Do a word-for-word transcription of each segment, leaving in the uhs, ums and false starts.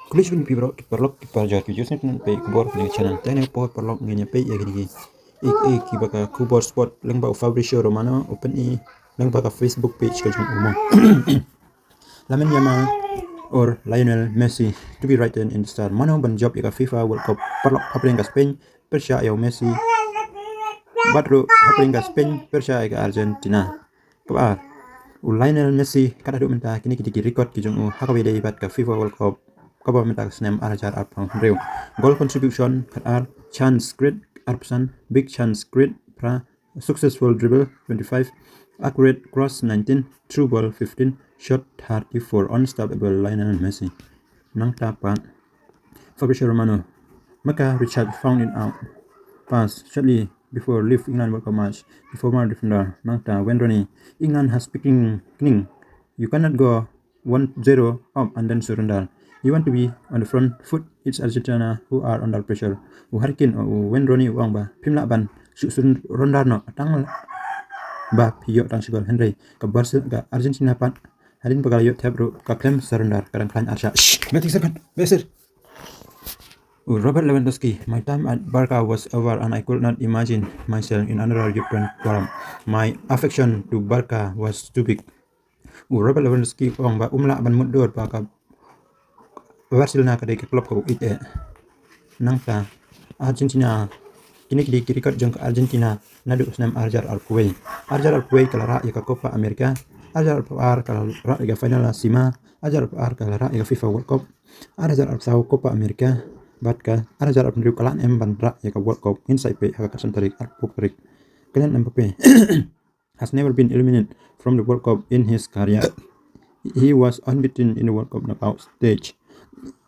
Khublei shibun ïa phi baroh ki paralok ki parajor ki jur sngewthuh ban peit khubor ha kane ka channel. Te ha kane ka por phi dang ïa peit ïa kine ki, ïa, ïa kiba ka khubor sport lyngba u Fabrizio Romano u pyni lyngba ka Facebook page ka jong u mo. Lamine Yamal or Lionel Messi to be written in the star. Mano ban jop ïa ka FIFA World Cup? Paralok, hapdeng ka Spain pyrshah ïa u Messi. Bad ruh hapdeng ka Spain pyrshah ïa ka Argentina. Kaba ar, u Lionel Messi, kat haduh mynta kine ki dei ki record ki jong u ha kaba ïadei bad ka FIFA World Cup kaba mynta ka snem ar hajar arphew hynriew. Goal contribution khat ar, chance create arphew san, big chance create phra, successful dribble twenty-five, accurate cross nineteen, through ball fifteen, shot thirty-four, unstoppable Lionel Messi. Nangta pat Fabrizio Romano, Micah Richards found it out. Pass shortly before leave England World Cup match. The former defender, nangta Wayne Rooney, England has speaking kning. You cannot go one zero up and then surrender. You want to be on the front foot. It's Argentina who are under pressure. U Harry Kane, u Wayne Rooney u ong ba phim lah ban shu surrender noh tang ba phi ïoh tang shi gol. Hynrei ka Barca, ka Argentina pat, hadien ba ka la ïoh thep ruh ka khlem surrender, ka dang khlaiñ arshah. Shh, meti serkan, besir. U Robert Lewandowski, my time at Barca was over and I could not imagine myself in another European club. My affection to Barca was too big. U Robert Lewandowski u ong ba um lah ban mutdur ba ka Barcelona ka dei ka club kaba u ïeit eh. Nangta Argentina, kine ki dei ki record jong ka Argentina naduh snem ar hajar arphew wei. Ar hajar arphew wei ka la rah ïa ka Copa America, ar hajar arphew ar ka la rah ïa ka final La Cima, ar hajar arphew ar ka la rah ïa ka FIFA World Cup, ar hajar arphew saw Copa America, bad ka ar hajar arphew hynriew ka la em ban rah ïa ka World Cup. Ngin sa ïa peit ha ka khatsan tarik, arphew tarik. Kylian Mbappe has never been eliminated from the World Cup in his career. He was unbeaten in the World Cup knockout stage.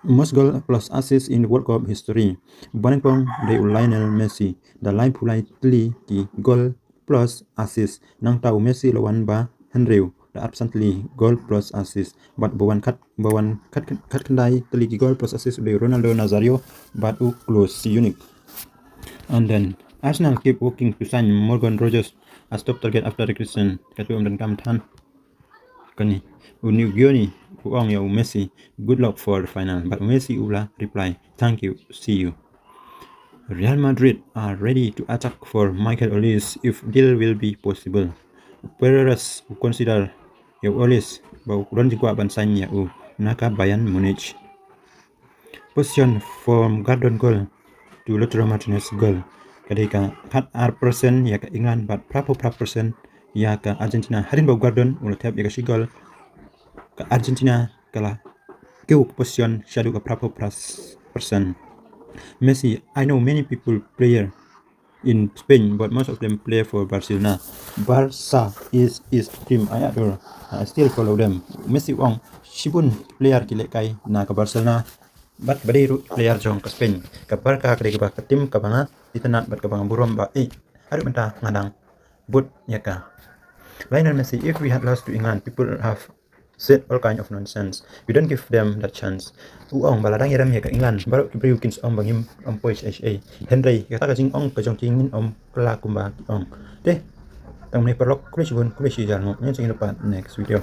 Most goal plus assist in the World Cup history. Ba nyngkong dei u Lionel Messi, da laiphew lai tylli ki goal plus assist. Nangta u Messi la wan ba hynriew, da arphew san tylli goal plus assist. Bad ba wan khat, ba wan khat, khat khyndai tylli ki goal plus assist u dei u Ronaldo Nazario bad u Klaus Schunck. And then Arsenal keep working to sign Morgan Rogers as top target after Christensen. Katu am dan kam than. Kani u New Guinea u ong ïa u Messi, good luck for the final. But Messi u la reply, thank you, see you. Real Madrid are ready to attack for Michael Olise if deal will be possible. Perez u consider ïa u Olise ba u don jingkwah ban sign ïa u na ka Bayern Munich. Possession from Guardiola goal to Lautaro Martinez goal ka dei ka khat ar percent ïa ka England bad phra phew phra percent ïa ka Argentina. Hadien ba u Guardiola u la thep ïa ka shi goal, ka Argentina ka la kiew ka possession shaduh ka phra phew phra percent. Messi, I know many people player in Spain, but most of them play for Barcelona. Barca is is team I adore. I still follow them. Messi u ong shibun player ki lehkai na ka Barcelona. Bad ba dei ruh player jong ka Spain. Ka Barca ka dei kaba ka team kaba nga itynnad bad kaba nga burom ba eh haduh mynta nga dang bud ïa ka. Lionel Messi, if we had lost to England, people have said all kind of nonsense. We don't give them that chance. U ong ba la dang ïarem ïa ka England, baroh ki briew kin sa ong ba ngim ym poi sha sha. Hynrei kata ka jingong ka jong ki ngin ym kylla kumba ki ong. Te tang mynne paralok, khublei shibun, khublei shihajar nguh. Ngin sa ïa peit next video.